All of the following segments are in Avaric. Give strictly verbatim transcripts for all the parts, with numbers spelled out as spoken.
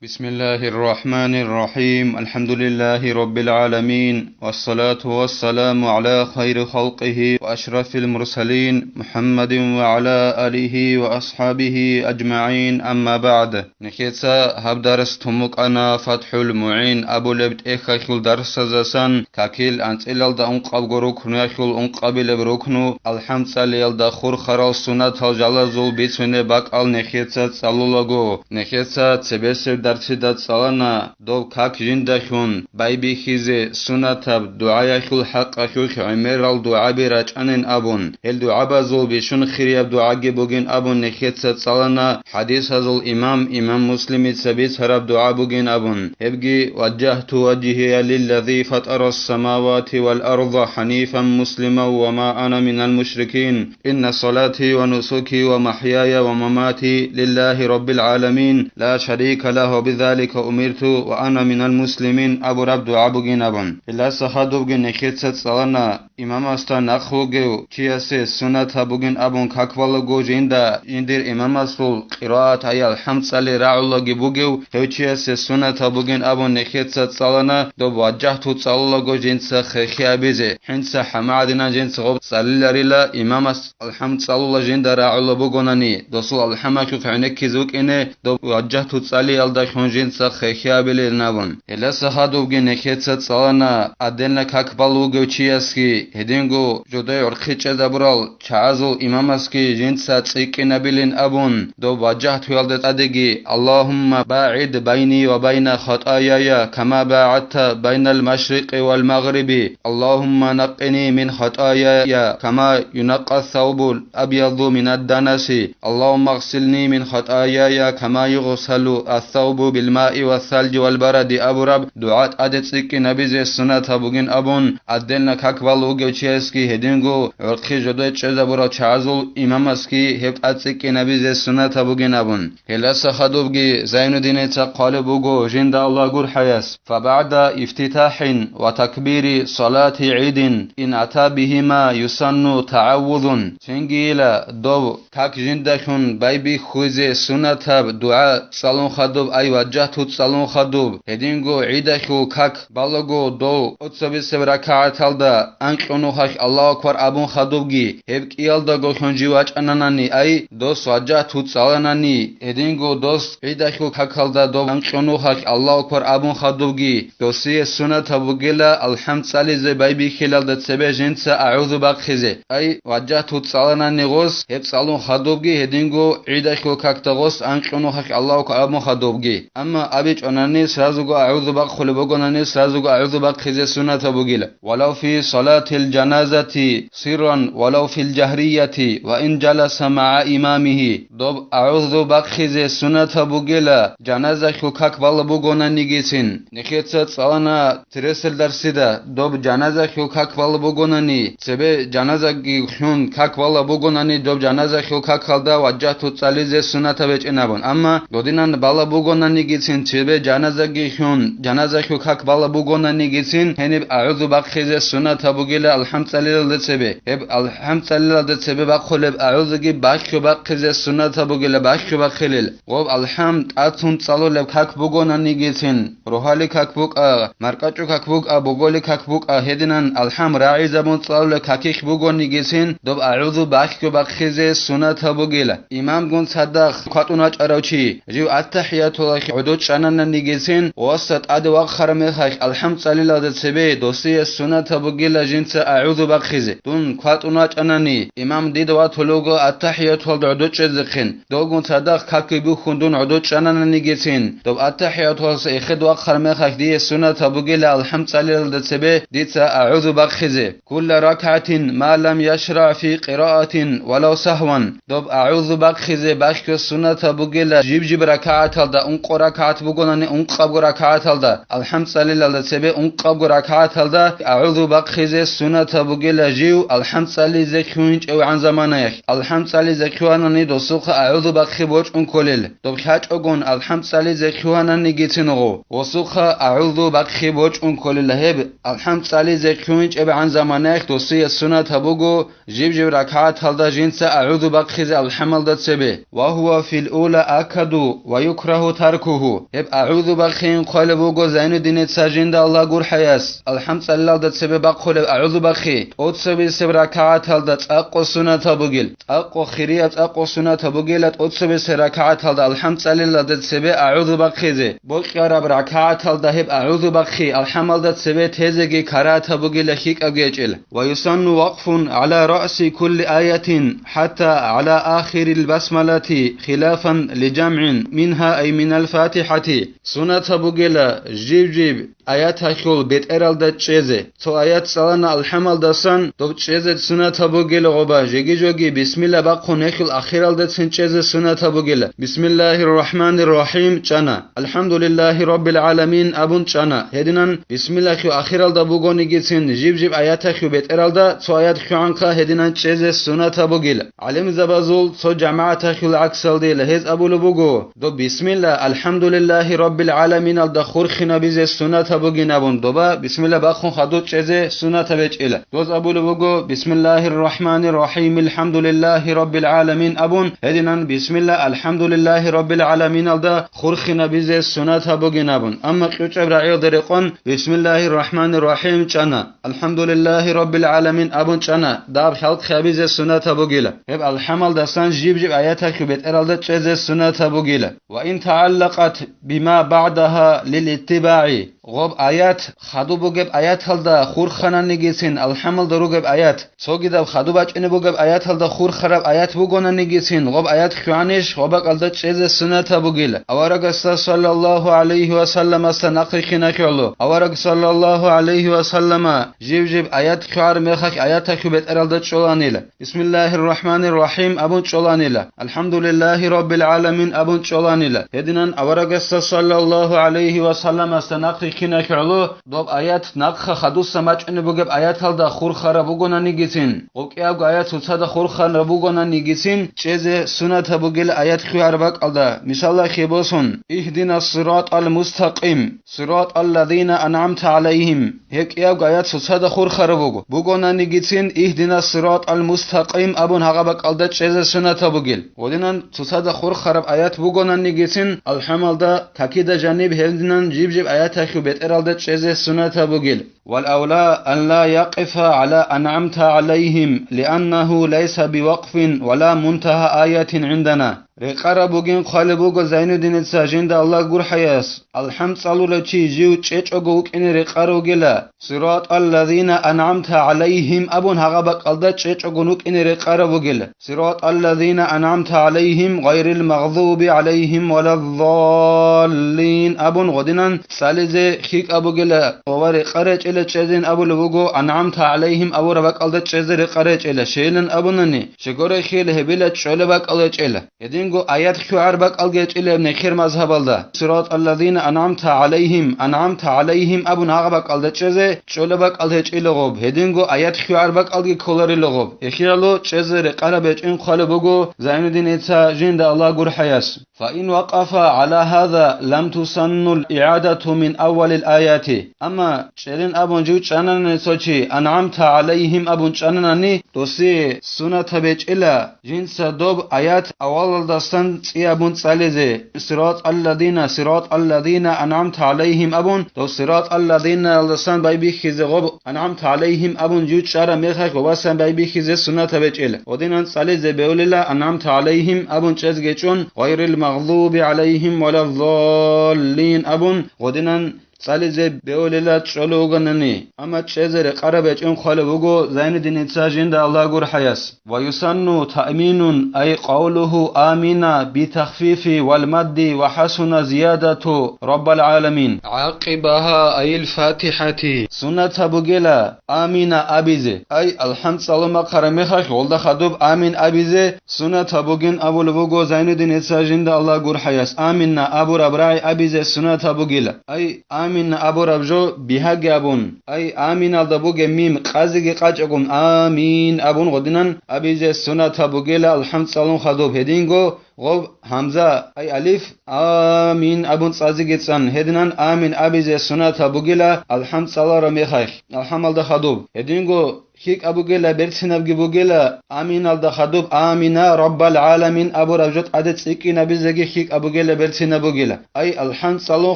بسم الله الرحمن الرحيم. الحمد لله رب العالمين. والصلاة والسلام على خير خلقه وأشرف المرسلين محمد وعلى آله وأصحابه أجمعين. أما بعد. Нехеца гьаб дарс тумукъана ФатхӀул МугӀин абулеб тӀехьалъул дарсазасан, какил анцӀилалда ункъабго рукнуялъул ункъабилеб рукну, алхӀам цӀалиялда хурхарал сунатал жалазул бицунеб бакӀал нехеца цӀалулаго, нехеца цебесеб дарсида цӀалана, доб как жиндалъун байбихьизе сунатаб дугӀаялъул хӀакъалъулъ гӀемерал дугӀаби рачӀанин абун, гьел дугӀабазул бищун хирияб дугӀаги бугин абун нехеца цӀалана, хӀадисазул имам, имам Муслимица бицараб дугӀа бугин абун, гьебги: «Ваджагьту ваджгьия лиллази фатара ссамавати вал арда хӀанифан муслиман ва ма ана минал мушрикин. Инна салати ва нусуки ва махьяя ва мамати лиллази раббил гӀаламин, ла шарика лагьу, бизалика умирту ва ана минал муслимин», абураб дугӀа бугин абун. Гьелдаса хадубги нехеца цӀалана, имамасда нахъ вугев чиясе сунат гьабугин абун как балаго жинда, жиндир имамасул къираат, ай алхӀам цӀали рагӀулаги бугев, гьев чиясе сунат гьабугин абун нехеца цӀалана, доб ваджагьту цӀалулаго жинца хехи абизе, хӀинца хӀамагӀадинан жинца гъоб цӀалиларила, имамас алхӀам цӀалула жинда рагӀула бугонани, досул алхӀамалъухъ гӀенеккизе вукӀине, доб ваджагьту цӀалиялда хьун жинца хехи абилин абун. Гьелдаса хадубги нехеца цӀалана, отдельно как бал вугев чиясги, гьединго жодой гӀурхъи чӀезабурал чагӀазул имамасги жинца цӀикӀкӀинабилин абун, доб ваджагьтуялда тӀадеги: «Аллагьумма багӀид байни ва байна хатаяя, кама багӀадта байнал машрикъи вал магъриби. Аллагьумма накъини мин хатаяя, кама юнакъа саубул абьяду минад данаси. Аллагьумма гъсилни мин хатаяя, кама югъсалу ас-саубу бил маи ва салжи вал баради», абураб дугӀа тӀаде цӀикӀкӀинабизе сунат гьабугин абун, отдельно как бал вугев чиясги гьединго гӀурхъи жодой чӀезабурал чагӀазул имамасги гьеб тӀад цӀикӀкӀинабизе сунат гьабугин абун. Гьелдаса хадубги Зайнуддиница хъвалеб буго жинда Аллагь гурхӀаяс: «ФабагӀда ифтитахӀин ва такбири салати гӀидин ин ата бигьима юсанну тагӀаввузун». Цинги ила доб как жиндалъун байбихьузе сунатаб дугӀа цӀалун хадуб, ай ваджагьту цӀалун хадуб, гьединго гӀидалъул как балаго дов тӀоцебесеб ракагӀаталда анкьунухъалъ Аллагьу акбар абун хадубги, гьеб кӀиялдаго хьун жив вачӀананани, ай дос ваджагьту цӀаланани, гьединго дос гӀидалъул какалда доб анкьунухъалъ Аллагьу акбар абун хадубги, досие сунатаб бугила алхӀам цӀализе байбихьилалда цебе жинца агӀузу бахъизе, ай ваджагьту цӀаланани гъос, гьеб цӀалун хадубги, гьединго гӀидалъул какда гъос анкьунухъалъ Аллагьу акбар абун хадубги. Амма абичӀонани, сразуго агӀузу бахъулеб бугонани, сразуго агӀузу бахъизе сунатаб бугила. Валав фи салатил жаназати сирран, валав фил жагьрияти, ва ин жаласа магӀа имамигьи. Доб агӀузу бахъизе сунатаб бугила, жаназалъул как бала бугонанигицин. Нехеца цӀалана цересел дарсида, доб жаназалъул как бала бугонани, цебе жаназаги хьун как бала бугонани, доб жаназалъул какалда ваджагьту цӀализе сунатаб гьечӀин абун. Амма додинан бала бугонанигицин, цебе жаназаги хьун, жаназалъул как бала бугонанигицин, гьениб агӀузу бахъизе сунатаб бугила алхӀам цӀалилалда цебе. Гьеб алхӀам цӀалилалда цебе бахъулеб агӀузуги бахъу бахъизе сунатаб бугила, бахъу бахъилел. Гъоб алхӀам тӀатун цӀалулеб как бугонанигицин, рогьали как букӀа, маркӀачӀу как букӀа, боголи как букӀа, гьединан алхӀам рагӀизабун цӀалулеб какихь бугонигицин, доб агӀузу бахъу бахъизе сунатаб бугила. Имамгун цадахъ кватӀун вачӀарав чи, жив аттахӀиятулахь гӀодов чӀанананигицин, ва гъосда тӀаде вахъараб мехалъ алхӀам цӀалилалда цебе досие сунатаб бугила жинца агӀузу бахъизе. Дун кватӀун вачӀанани, имам дида ватулев вуго аттахӀиятулда гӀодов чӀезехъин. Довгун цадахъ какги бухьун дун гӀодов чӀанананигицин, доб аттахӀиятуласа эхед вахъараб мехалъ дие сунатаб бугила алхӀам цӀалилалда цебе дица агӀузу бахъизе. Кулла ракагӀатин ма лам яшрагӀ фи къираатин валав сагьван. Доб агӀузу бахъизе бахъго сунатаб бугила жиб-жиб ракагӀаталда, ункъо ракагӀат бугонани, ункъабго ракагӀаталда, алхӀам цӀалилалда цебе ункъабго ракагӀаталда агӀузу бахъизе сунатаб бугила жив алхӀам цӀализе хьугьинчӀевгӀан заманаялъ. АлхӀам цӀализе хьугьанани досухъа агӀузу бахъи бочӀун кколел. Доб хьачӀогун алхӀам цӀализе хьугьананигицин гъо, гъосухъа агӀузу бахъи бочӀун кколел гьеб. АлхӀам цӀализе хьугьинчӀебгӀан заманаялъ досие сунатаб буго жиб-жиб ракагӀаталда жинца агӀузу бахъизе алхӀамалда цебе. Ва гьува фил ула акаду ва юкрагьу таркугьу. Гьеб агӀузу бахъин хъвалеб буго Зайнуддиница жинда Аллагь гурхӀаяс, алхӀам цӀалилалда цебе бахъулеб агӀузу бахъи, тӀоцебесеб ракагӀаталда цӀакъго сунатаб бугел. ЦӀакъго хирияб цӀакъго сунатаб бугела тӀоцебесеб ракагӀаталда алхӀам цӀалилалда цебе агӀузу бахъизе. Бокьараб ракагӀаталда гьеб агӀузу бахъи алхӀамалда цебе тезеги карагьатаб бугела лъикӀаб гьечӀел. ويسن وقف على رأس كل آية حتى على آخر البسملة خلافا لجمع منها أي من الفاتحة. Сунатаб бугела жиб-жиб аяталъул бетӀералда чӀезе. Цо аят цӀалана алхӀамалдасан доб чӀезе сунатаб бугела гъоба, жеги-жоги бисмилла бахъун гьелъул ахиралдацин чӀезе сунатаб бугела. Бисмиллагьир рахӀманир рахӀим чӀана. Алхамдулиллагьи раббил гӀаламин абун чӀана. Гьединан бисмиллагьу ахиралда бугонигицин жиб-жиб аятахъу бетӀералда цо аят хъугӀанха гьединан чӀезе сунатаб бугила. ГӀалимзабазул цо жамагӀатахъул гӀаксалдила гьез абулеб буго, доб бисмилла алхамдулиллагьи раббил гӀаламиналда хурхинабизе сунатаб бугин абун, доба бисмилла бахъун хадуб чӀезе сунатаб гьечӀила. Доз абулеб буго, Бисмиллагьир рахӀманир рахӀим, алхамдулиллагьи раббил гӀаламин абун, гьединан Бисмилла алхамдулиллагьи раббил гӀаламиналда хурхинабизе сунатаб бугин абун. Амма кьучӀаб рагӀиялда рекъон Бисмиллагьир рахӀманир рахӀим чӀана, алхамдулиллагьи раббил гӀаламин абун чӀана, даб хӀалхъи гьабизе сунатаб бугила. Гьеб алхӀамалдасан жиб-жиб аятахъу бетӀералда чӀезе сунатаб бугила. Ва ин тагӀаллакъат бима багӀдагьа лил иттибагӀи. Гъоб аят, хадуб бугеб аяталда хурхананигицин, алхӀамалда ругеб аят, цогидаб хадуб бачӀине бугеб аяталда хурхараб аят бугонанигицин, гъоб аят хъугӀанищ гъоб бакӀалда чӀезе сунатаб бугила. Аварагасда саллаллагьу гӀалайгьи ва салламасда нахърихъинахъе гӀоло. Авараг саллаллагьу гӀалайгьи ва саллама жиб-жиб аят хъугӀар мехалъ аятахъу бетӀералда чӀоланила. Бисмиллагьир рахӀманир рахӀим абун чӀоланила, алхамдулиллагьи раббил гӀаламин абун чӀоланила. Гьединан аварагасда саллаллагьу гӀалайгьи ва салламасда нахърихъинахъе гӀоло, доб аят нахъа хадуса мачӀунеб бугеб аяталда хурхараб бугонанигицин, гъоб кӀиябго аят цоцазда хурхараб бугонанигицин, чӀезе сунатаб бугел аят хъугӀар бакӀалда, мисалалъе босун, Игьдинас сиратал мустакъим. Сираталлазина ан'амта гӀалайгьим. Гьеб кӀиябго аят цоцазда хурхараб буго. Бугонанигицин, Игьдина сиратал мустакъим абун гьагъа бакӀалда чӀезе сунатаб бугел. Гъодинан цоцазда хурхараб аят бугонанигицин, алхӀамалда, какида жаниб гьелдинан жиб-жиб аятахъу бетӀералда чӀезе сунатаб бугел. Вал авла ан ла якъифа гӀала ан'амта гӀалайгьим, лианнагьу лайса бивакъфин ва ла мунтагьа аятин гӀиндана. Рекъараб бугин хъвалеб буго Зайнуддиница жинда Аллагь гурхӀаяс, алхӀам цӀалулев чи жив чӀечӀого вукӀине рекъарав вугила, сираталлазина ан'амта гӀалайгьим абун гьагъа бакӀалда чӀечӀогун вукӀине рекъарав вугила, сираталлазина ан'амта гӀалайгьим гъайрил магъзуби гӀалайгьим валаддаллин абун гъодинан цӀализе хьикӀаб бугила, ва рекъарай чӀела чӀезин абулеб буго ан'амта гӀалайгьим абураб бакӀалда чӀезе рекъарай чӀела, щейилан абунани, щегорай хьел гьебила чӀолеб бакӀалда чӀела. Гьединго аят хъугӀар бакӀалги гьечӀила гьеб нехер мазгьабалда. Сираталлазина ан'амта гӀалайгьим, ан'амта гӀалайгьим абун гьагъа бакӀалда чӀезе, чӀола бакӀал гьечӀила гъоб, гьединго аят хъугӀар бакӀалги кколарила гъоб. Эхияло чӀезе рекъараб гьечӀин хъвалеб буго Зайнуддиница жинда Аллагь гурхӀаяс. Фа ин вакъафа гӀала гьаза лам тусаннул игӀадату мин аввалил аяти. Амма чӀелин абун жив чӀананани цо чи, ан'амта гӀалайгьим абун чӀананани, досие сунатаб гьечӀила, жинца доб аят авалалдасан цӀиябун цӀализе, сираталладина, сираталладина ан'амта гӀалайгьим абун, доб сираталладиналдасан байбихьизе гъоб ан'амта гӀалайгьим абун жив чӀараб мехалъ гъобасан байбихьизе сунатаб гьечӀила. Гъодинан цӀализе бевлила ан'амта гӀалайгьим абун чӀезги чӀун, гъайрил магъзуби гӀалайгьим валаддаллин абун, гъодинан цӀализе бевлила чӀолев вугонани, амма чӀезе рекъараб гьечӀин хъвалеб буго Зайнуддиница жинда Аллагь гурхӀаяс. Ва юсанну таъминун, ай къавлугьу амина битахфифи вал мадди ва хӀасуна зиядату раббал гӀаламин. ГӀакъибагьа, ай ал-Фатихати. Суннатаб бугела амина абизе, ай алхӀам цӀалун бахъараб мехалъ гъолда хадуб амин абизе, суннатаб бугин абулеб буго Зайнуддиница жинда Аллагь гурхӀаяс. Аминна абураб рагӀи абизе суннатаб бугила. Ай, аминна абураб жо бигьаги абун. Ай, аминалда бугеб мим къазиги къачӀагун, амин абун гъодинан абизе суннатаб бугила алхӀам цӀалун хадуб. Гьединго гъоб гьамза, ай, алиф, амин абун цӀазиги цӀан. Гьединан амин абизе суннатаб бугила алхӀам цӀалараб мехалъ, алхӀамалда хадуб. Гьединго лъикӀаб бугела, берцинабги бугела, аминалда хадуб «Амина, Раббал гӀаламин» абураб жо тӀаде цӀикӀкӀинабизеги лъикӀаб бугела, берцинаб бугела. Ай, алхӀам цӀалун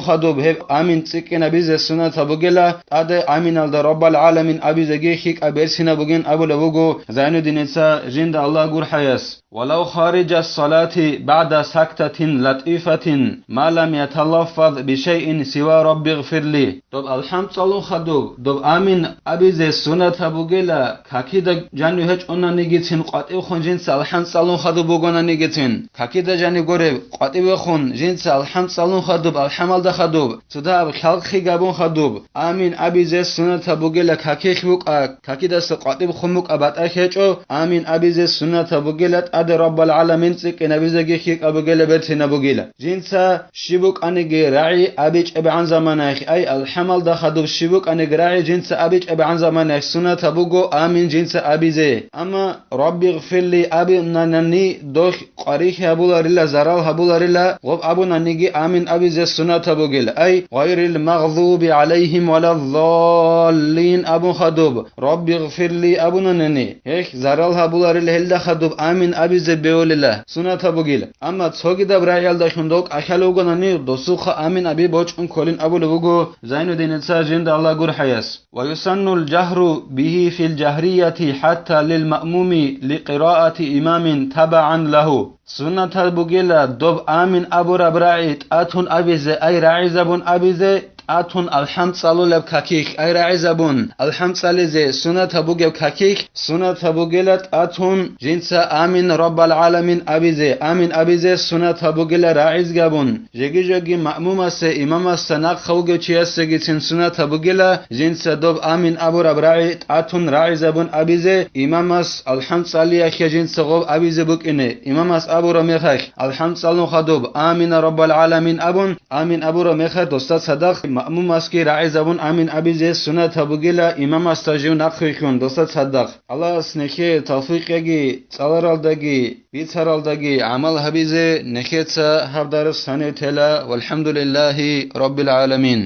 хадуб гьеб амин цӀикӀкӀинабизе суннатаб бугела, тӀаде аминалда «Раббал гӀаламин» абизеги лъикӀаб, берцинаб бугин абулеб буго Зайнуддиница, жинда Аллагь гурхӀаяс. «Валав хариджа салати баъда сактатин латӀифатин ма лам яталаффаз бишайин сива Раббигъфирли». Доб алхӀам цӀалун хадуб, доб амин абизе суннатаб бугела, какида жанив гьечӀонанигицин къватӀивхун жинца алхӀам цӀалун хадуб бугонанигицин. Какида жанив гуреб къватӀивехун жинца алхӀам цӀалун хадуб, алхӀамалда хадуб, цо дагьаб лъалхъи габун хадуб, амин абизе суннатаб бугела, какилъ букӀа, какидаса къватӀиб хун букӀа, батӀа гьечӀо, амин абизе суннатаб бугела, тӀаде Раббал гӀаламин цӀикӀкӀинабизеги лъикӀаб бугела, берцинаб бугела. Жинца щиб букӀаниги рагӀи абичӀебгӀан заманаялъ, ай, алхӀамалда хадуб щиб букӀаниги рагӀи жинца абичӀебгӀан заманаялъ суннатаб буго амин жинца абизе. Амма «Раббигъфирли» абунанани долъ къварилъи гьабуларила, зарал гьабуларила, гъоб абунаниги амин абизе суннатаб бугела, ай, «Гъайрил магъзуби гӀалайгьим валаддаллин» абун хадуб, «Раббигъфирли» абунанани, гьелъ зарал гьабуларила, гьелда хадуб амин абизе бевулила, суннатаб бугила. Амма цогидаб рагӀиялдалъун дов кӀалъалев вугонани, досухъа амин аби бочӀун кколин абулеб буго Зайнуддиница, жинда Аллагь гурхӀаяс. «Ва юсанну алжагьру бигьи фил жагьрияти хӀатта лил маъмуми ли къираати имамин табагӀан лагьу». Суннатаб бугела доб амин абураб рагӀи тӀатун абизе, ай, рагӀизабун абизе, тӀатун алхӀам цӀалулеб какилъ, ай, рагӀизабун алхӀам цӀализе суннатаб бугеб какилъ, суннатаб бугела тӀатун жинца «Амин, Раббал гӀаламин» абизе, амин абизе суннатаб бугела рагӀизги абун. Жеги-жеги маъмумасе, имамасда нахъа вугев чиясегицин суннатаб бугела, жинца доб амин абураб рагӀи тӀатун рагӀизабун абизе, имамас алхӀам цӀалиялъе жинца гъоб абизе букӀине. Имамас абураб мехалъ, алхӀам цӀалун хадуб «Амина, Раббал гӀаламин» абун, амин абураб мехалъ досда цадахъ маъмумасги рагӀизабун амин абизе суннатаб бугела, имамасда жив нахъвилълъун досда цадахъ. Аллагьас нехее тавфикъ яги, цӀаларалдаги, бицаралдаги гӀамал гьабизе нехеца гьаб дарс гьанив тела. ВалхӀамдулиллагьи Раббил гӀаламин.